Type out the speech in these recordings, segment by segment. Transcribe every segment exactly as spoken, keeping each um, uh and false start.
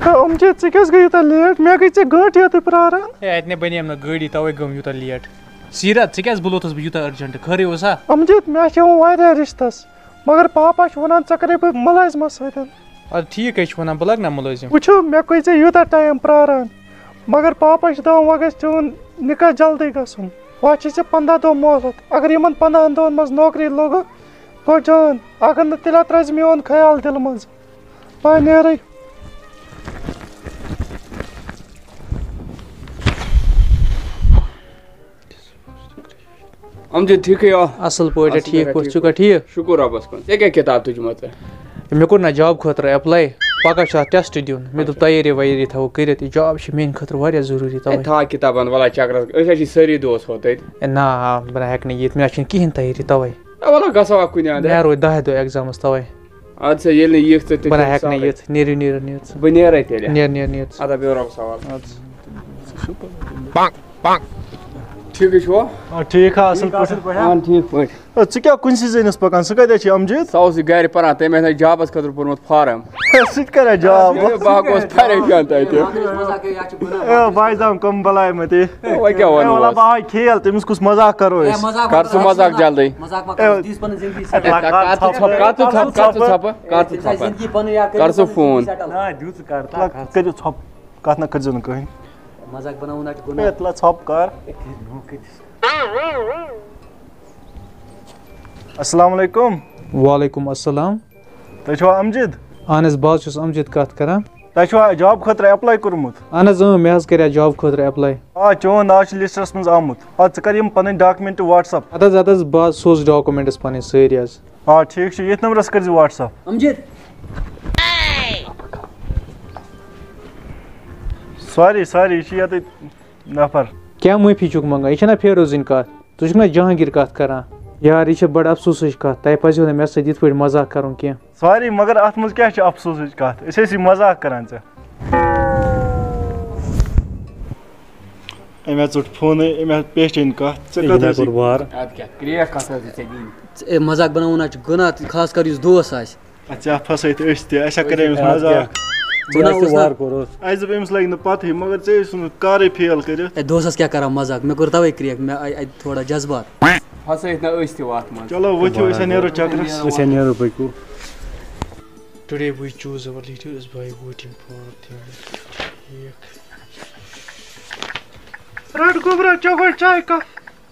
تہٕ یِم چھِ، ژٕ کیٛازِ گٔے یوٗتاہ لیٹ؟ مےٚ گٔے ژےٚ گٲنٛٹھ ییٚتہِ پرٛاران۔ ہے، اَتہِ نے بَنے نہٕ گٲڑی، تَوَے گوٚم یوٗتاہ لیٹ۔ سیٖرت، ژٕ کیٛازِ بُلوتھَس بہٕ یوٗتاہ أرجَنٛٹ؟ خٲرٕے اوسا؟ اَمجد، مےٚ چھِ یِوان واریاہ رِشتَس، مگر پاپا چھُ وَنان، ژےٚ کَرَے بہٕ مُلٲزمَس سۭتۍ۔ اَدٕ ٹھیٖک ہے چھُ وَنان، بہٕ لَگہٕ نا مُلٲزِم؟ وٕچھِو، مےٚ کٔرۍ ژےٚ یوٗتاہ ٹایم پرٛاران، مگر پاپا چھُ دَپان، وۄنۍ گژھِ چون نِکاح جلدی گژھُن۔ وۄنۍ چھِ ژےٚ پنٛداہ دۄہ مۄہلت۔ اگر یِمَن پنٛداہَن دۄہَن منٛز نوکری لوٚگُکھ، گوٚو جان۔ اگر نہٕ، تیٚلہِ ہا ترٛٲوزِ میون خیال دِلہٕ منٛز۔ وۄنۍ نیرٕے۔ اَمجد، ٹھیٖکٕے آ؟ اَصٕل پٲٹھۍ، اَصٕل ٹھیٖک پٲٹھۍ، پٲٹھۍ، ژٕ چھُکھا ٹھیٖک؟ شُکُر رۄبَس کُن۔ ژےٚ کیٛاہ کِتاب تُجمٕژ؟ مےٚ کوٚر نہ جاب خٲطرٕ ایپلاے، پَگاہ چھُ اَتھ ٹیسٹ دیُن۔ مےٚ دوٚپ، اچھا۔ تیٲری ویٲری تھاوو کٔرِتھ، یہِ جاب چھِ میٛانہِ خٲطرٕ واریاہ ضروٗری، ہے، تَوَے۔ تھاو کِتابَن وَلا چَکرَس، أسۍ حظ چھِ سٲری دوس ہو تَتہِ۔ ہے، نہ، آ، بہٕ نہ ہٮ۪کہٕ نہٕ یِتھ، مےٚ چھِنہٕ کِہیٖنۍ تیٲری، تَوَے۔ ہے، وَلہٕ گژھو اَکھ کُنہِ اَندٕ۔ مےٚ روٗدۍ دَہہِ دۄہ ایگزامَس، تَوَے۔ اَدٕ سا، ییٚلہِ نہٕ یِکھ ژٕ تہِ بہٕ نہ تیٚلہِ ہٮ۪کہٕ نہٕ سہلٕے۔ یِتھ، نیٖرِو، نیٖرِو، نیٖرِو ژٕ۔ بہٕ نیرَے تیٚلہِ۔ نیر، نیر، نیر ژٕ۔ اَدٕ ہا، بیٚہہ رۄبَس حوالہٕ۔ اَدٕ سا۔ ٹھیٖکٕے چھُوا؟ آ، ٹھیٖک ہا، اَصٕل پٲٹھۍ۔ آ، ٹھیٖک پٲٹھۍ۔ ہے، ژٕ کیٛاہ کُنسٕے زٔنِس پَکان؟ ژٕ کَتہِ چھِ، اَمجد؟ سُہ اوس یہِ گَرِ پَران، تٔمۍ آسہِ نہٕ جابَس خٲطرٕ پوٚرمُت فارم۔ سُہ تہِ کَران جاب؟ ہے، بہٕ ہا گوٚوُس پریشان تَتہِ۔ ہے، بہٕ آسہِ دَپان کَم بَلاے مَتے۔ ہے، وۄنۍ کیٛاہ وَنو ہے، وَلہٕ، أسۍ؟ بہٕ ہاوے کھیل، تٔمِس کُس مَزاق کَرو أسۍ؟ ہے، مَزاق کَر ژٕ مَزاق جلدی۔ مَزاق مَہ کَر، ہے، ژٕ دِس پَنٕنۍ زِندگی ہے، سٮ۪ٹَل۔ کَر ژٕ ژھۄپہٕ، کَر ژٕ ژھۄپہٕ، کَر ژٕ ژھۄپہٕ، کَر ژٕ ژھۄپہٕ۔ زِندگی پَنٕنۍ یا کٔرِو کَر ژٕ پَنٕنۍ فون۔ زِندگی سٮ۪ٹَل۔ نہ، دیُت ژٕ کَر، تَتھ کَتھ۔ کٔرِو ژھۄپہٕ، کَتھ نہ کٔرۍزیو نہٕ کٕہٕنۍ۔ مَزاق بَناوُن نہ چھُ گُناہ۔ ہے، تُلہ ژھۄپہٕ کَر۔ السلام علیکم۔ وعلیکم السلام۔ تُہۍ چھِوا اَمجد؟ اہن حظ، بہٕ حظ چھُس اَمجد کَتھ کَران۔ تۄہہِ چھُوا جاب خٲطرٕ ایپلاے کوٚرمُت؟ اہن حظ، اۭں، مےٚ حظ کَرے جاب خٲطرٕ ایپلاے۔ آ، چون ناو چھُ لسٹَس منٛز آمُت۔ آ، ژٕ کَر یِم پَنٕنۍ ڈاکومٮ۪نٹ WhatsApp۔ اَدٕ حظ، اَدٕ حظ، بہٕ حظ سوزٕ ڈاکومٮ۪نٹٕس پَنٕنۍ سٲری حظ۔ آ، ٹھیٖک چھُ، ییٚتھۍ نمبرَس کٔرۍزِ WhatsApp۔ اَمجد۔ ساری، ساری، یہِ چھُ یَتٕے نفر۔ کیٛاہ معٲفی چھُکھ منٛگان؟ یہِ چھَنا فیروزٕنۍ کَتھ؟ ژٕ چھُکھ نا جہانگیر کتھ کران؟ یار، یہِ چھِ بڑٕ افسوسٕچ کتھ، تۄہہِ پزیو نہٕ مےٚ سۭتۍ یِتھ پٲٹھۍ مزاق کرُن کینٛہہ۔ ساری، مگر اتھ منٛز کیٛاہ چھِ افسوسٕچ کتھ؟ أسۍ ٲسی مزاق کران ژےٚ۔ أمۍ ہا ژوٚٹ فونٕے، أمۍ ہا پیچھِن کتھ، ژےٚ یہِ کتھ نہ ٲسی؟ کوٚر وار۔ ادٕ کیٛاہ، کرٛیکھ کتھ ٲسٕے ژےٚ دِنۍ؟ ژےٚ، اے، مزاق بناوُن ہا چھُ گۄناہ، خاص کر یُس دوس آسہِ۔ اَدٕ ژےٚ ہا پھسٲیِتھ أسۍ تہِ، اَسہِ ہا کَرے أمِس اَدٕ مزاق۔ کیٛاہ؟ ژٕ گۄناہ ژٕ اوس نا۔ وار کوٚرُس۔ اَسہِ دوٚپ أمِس لَگہِ نہٕ پَتہٕے، مگر ژےٚ ٲسۍ ژھٕنُن کارٕے فیل کٔرِتھ۔ ہے، دوسَس کیٛاہ کَران مزاق؟ مےٚ کوٚر تَوَے کرٛیک، مےٚ آے اَتہِ تھوڑا جذبات۔ پھسٲیِتھ نا أسۍ تہِ وَتھ منٛز۔ چلو ؤتھِو، أسۍ ہا نیرو چکرَس۔ أسۍ ہا نیرو پٔکِو۔ Today we choose our leaders by voting for them. ٹھیٖک۔ رَٹ گوٚبرا، چےٚ گۄڈٕ چاے کپ۔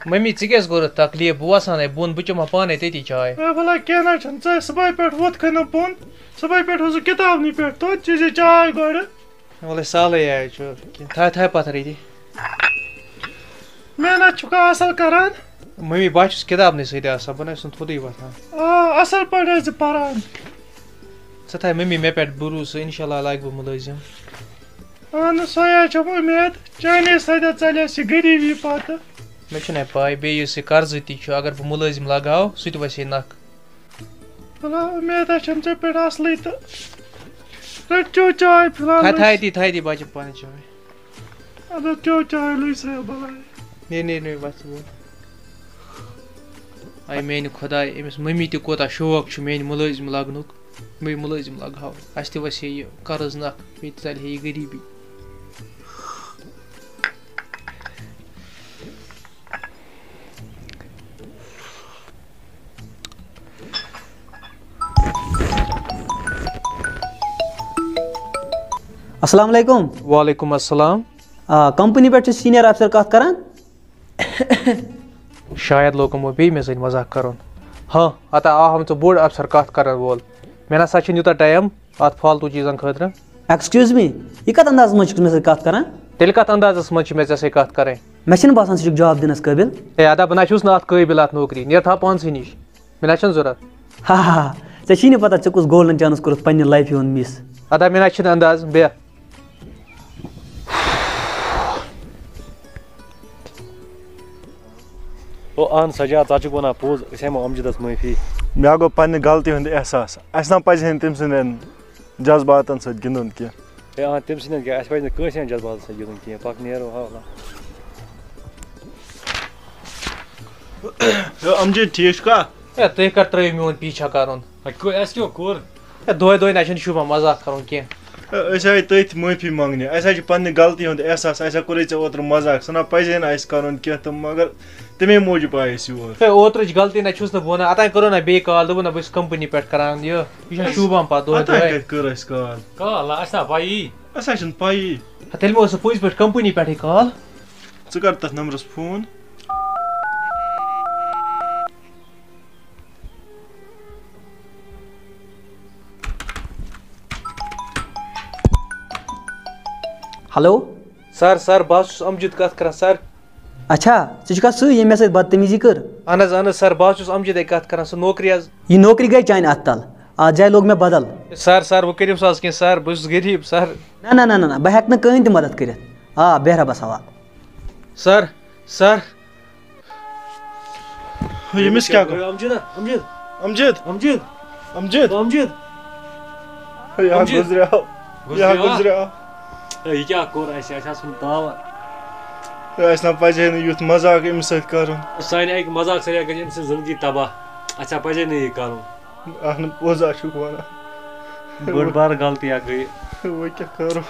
ممی، ژٕ کیٛازِ کوٚرُتھ تکلیف؟ بہٕ وَسان ہے بۄن، بہٕ چَمہٕ ہا پانَے تٔتی چاے۔ ہے وَلہ، کینٛہہ نہ چھُنہٕ، ژٕ صُبحٲے پٮ۪ٹھ ووٚتھ کھَے نہٕ بۄن، صُبحٲے پٮ۪ٹھ اوسُکھ کِتابنٕے پٮ۪ٹھ، توتہِ چیٚزِ چاے گۄڈٕ۔ وَلہٕ سہلٕے ہے چھُ، تھاے، تھاے پَتھر ییٚتی۔ محنت چھُکھا اَصٕل کَران؟ ممی، بہٕ ہا چھُس کِتابنٕے سۭتۍ آسان، بہٕ نہ چھُس نہٕ تھوٚدُے وۄتھان۔ آ، اَصٕل پٲٹھۍ ٲسۍ زِ پَران۔ ژٕ تھاے ممی مےٚ پٮ۪ٹھ بروسہٕ، اِنشاء اللہ لَگہٕ بہٕ مُلٲزِم۔ اہن سۄے حظ چھم اُمید، چانے سۭتۍ ژلہِ اَسہِ یہِ غریٖبی پتہٕ۔ مےٚ چھُنہٕ پاے، بیٚیہِ یُس یہِ قرضہٕ تہِ چھُ، اگر بہٕ مُلٲزِم لگاو، سُہ تہِ وَسہِ ہے نکھٕ۔ وَلہٕ، اُمید حظ چھم ژےٚ پٮ۪ٹھ اَصلٕے تہٕ رٔٹ چو چاے فِلحال تھاے، تھاے أسۍ۔ دی، تھاے دی بچہٕ پانہٕ چاے۔ اَدٕ چو چاے لٔج سا بلاے۔ نے، نے، نے، وَتھ ووت۔ اے میانہِ خۄداے، أمِس مٔمی تہِ کوٗتاہ شوق چھُ میانہِ مُلٲزِم لگنُک۔ بیٚیہِ مُلٲزِم لگہاو، اَسہِ تہِ وَسہِ ہے یہِ قرض نکھٕ، بیٚیہِ تہِ ژَلہِ ہے یہِ غریٖبی۔ السلام علیکم۔ وعلیکم السلام۔ آ، کمپنی پٮ۪ٹھ چھُ سینئر آفیسر کتھ کران؟ شاید لوگمو بیٚیہِ مےٚ سۭتۍ مذاق کرُن۔ ہاں، ہتا آ ہم ژٕ بوٚڑ افسر کتھ کرن وول۔ مےٚ نسا چھُنہٕ یوٗتاہ ٹایم اتھ فالتو چیٖزن خٲطرٕ۔ Excuse me، یہِ کتھ اندازس منٛز چھُکھ ژٕ مےٚ سۭتۍ کتھ کران؟ تیٚلہِ کتھ اندازس منٛز چھِ مےٚ ژےٚ سۭتۍ کتھ کرٕنۍ؟ مےٚ چھُنہٕ باسان ژٕ چھُکھ جواب دِنس قٲبِل۔ ہے ادا، بہٕ نہ چھُس نہٕ اتھ قٲبِل، اتھ نوکری۔ نیر تھاو پانسٕے نِش۔ مےٚ نہ چھَنہٕ ضوٚرَتھ۔ ہا ہا ہا، ژےٚ چھی نہٕ پتہ ژےٚ کُس golden chance کوٚرُتھ پننہِ لایفہِ ہُنٛد miss۔ ادا، مےٚ نہ چھِنہٕ انداز، بیٚہہ۔ او اہن سجاد، ژٕ چھُکھ وَنان پوٚز، أسۍ ہٮ۪مو امجدس معٲفی۔ مےٚ گوٚو پننہِ غلطی ہُنٛد احساس، اَسہِ نہ پزِ ہے نہٕ تٔمۍ سٕنٛدٮ۪ن جذباتن سۭتۍ گِنٛدُن کینٛہہ۔ ہے، آ، تٔمۍ سٕنٛدٮ۪ن کیٛاہ، اَسہِ پَزِ نہٕ کٲنٛسہِ ہٕنٛدٮ۪ن جذباتَن سۭتۍ گِنٛدُن کینٛہہ۔ پَکھ نیرو، ہا، وَلہ۔ ہے، اَمجِد، ٹھیٖک چھُکھا؟ ہے، تُہۍ کَر ترٛٲیِو میون پیٖچھا کَرُن؟ ہے، کٔر-، اَسہِ کیٛاہ کوٚر؟ ہے، دۄہَے دۄہَے نہ چھُنہٕ شوٗبان مَزاق کَرُن کینٛہہ۔ أسۍ آے تٔتھۍ معٲفی منٛگنہِ۔ اَسہِ حظ چھِ پننہِ غلطی ہُنٛد احساس۔ اَسہِ ہا کوٚرُے ژےٚ اوترٕ مذاق۔ سُہ نہ پَزِ ہے نہٕ اَسہِ کَرُن کینٛہہ تہٕ مگر تَمے موٗجوٗب آے أسۍ یور۔ ہے، اوترٕچ غلطی نہ چھُس نہٕ بہٕ وَنان، اَتان کٔرٕو نہ بیٚیہِ کال، دوٚپُن نہ بہٕ چھُس کمپنی پٮ۪ٹھ کَران یہِ، یہِ چھُنہ اَسہِ شوٗبان پَتہٕ دۄہَے اَتان دۄہَے۔ کَتہِ کٔر اَسہِ کال؟ کال، اَسہِ چھا پَیی؟ اَسہِ حظ چھَنہٕ پَیی۔ ہے، تیٚلہِ ما ٲس سۄ پٔزۍ پٲٹھۍ کمپنی پٮ۪ٹھٕے کال؟ ژٕ کَر تَتھ نمبرَس فون۔ ہیلو۔ سر، سر، بہٕ حظ چھُس امجد کتھ کران، سر۔ اچھا، ژٕ چھُکھا سُے ییٚمۍ مےٚ سۭتۍ بدتمیٖزی کٔر؟ اہن حظ، اہن حظ، سر، بہٕ حظ چھُس امجدے کتھ کران، سُہ نوکری حظ۔ یہِ نوکری گٔے چانہِ اتھٕ تل، اتھ جایہِ لوٚگ مےٚ بدل۔ سر، سر، وۄنۍ کٔرِو سا حظ کینٛہہ، سر، بہٕ چھُس غریٖب، سر۔ نہ، نہ، نہ، نہ، نہ، بہٕ ہٮ۪کہٕ نہٕ کٕہٕنۍ تہِ مدد کٔرِتھ۔ آ، بیٚہہ رۄبس حوالہٕ۔ سر، سر۔ ہے، ییٚمِس کیٛاہ گوٚو؟ امجد، امجد، امجد۔ امجد۔ امجد۔ امجد۔ ہے، یہِ ہا امجد۔ گُزریو۔ یہِ ہا گُزریو۔ گُزریو۔ ہے، یہِ کیٛاہ کوٚر اَسہِ؟ اَسہِ آسہٕ نہٕ تاوَن۔ ہے، اَسہِ نہ پَزِ ہے نہٕ یُتھ مذاق أمِس سۭتۍ کَرُن۔ سانہِ اَکہِ مذاق سۭتۍ گژھِ أمۍ سٕنٛز زِندگی تباہ۔ اَسہِ ہا پَزِ ہے نہٕ یہِ کَرُن۔ اَہَن، پوٚز ہا چھُکھ وَنان۔ بٔڑ بار غلطی اَکھ گٔے۔ وۄنۍ کیٛاہ کَرو؟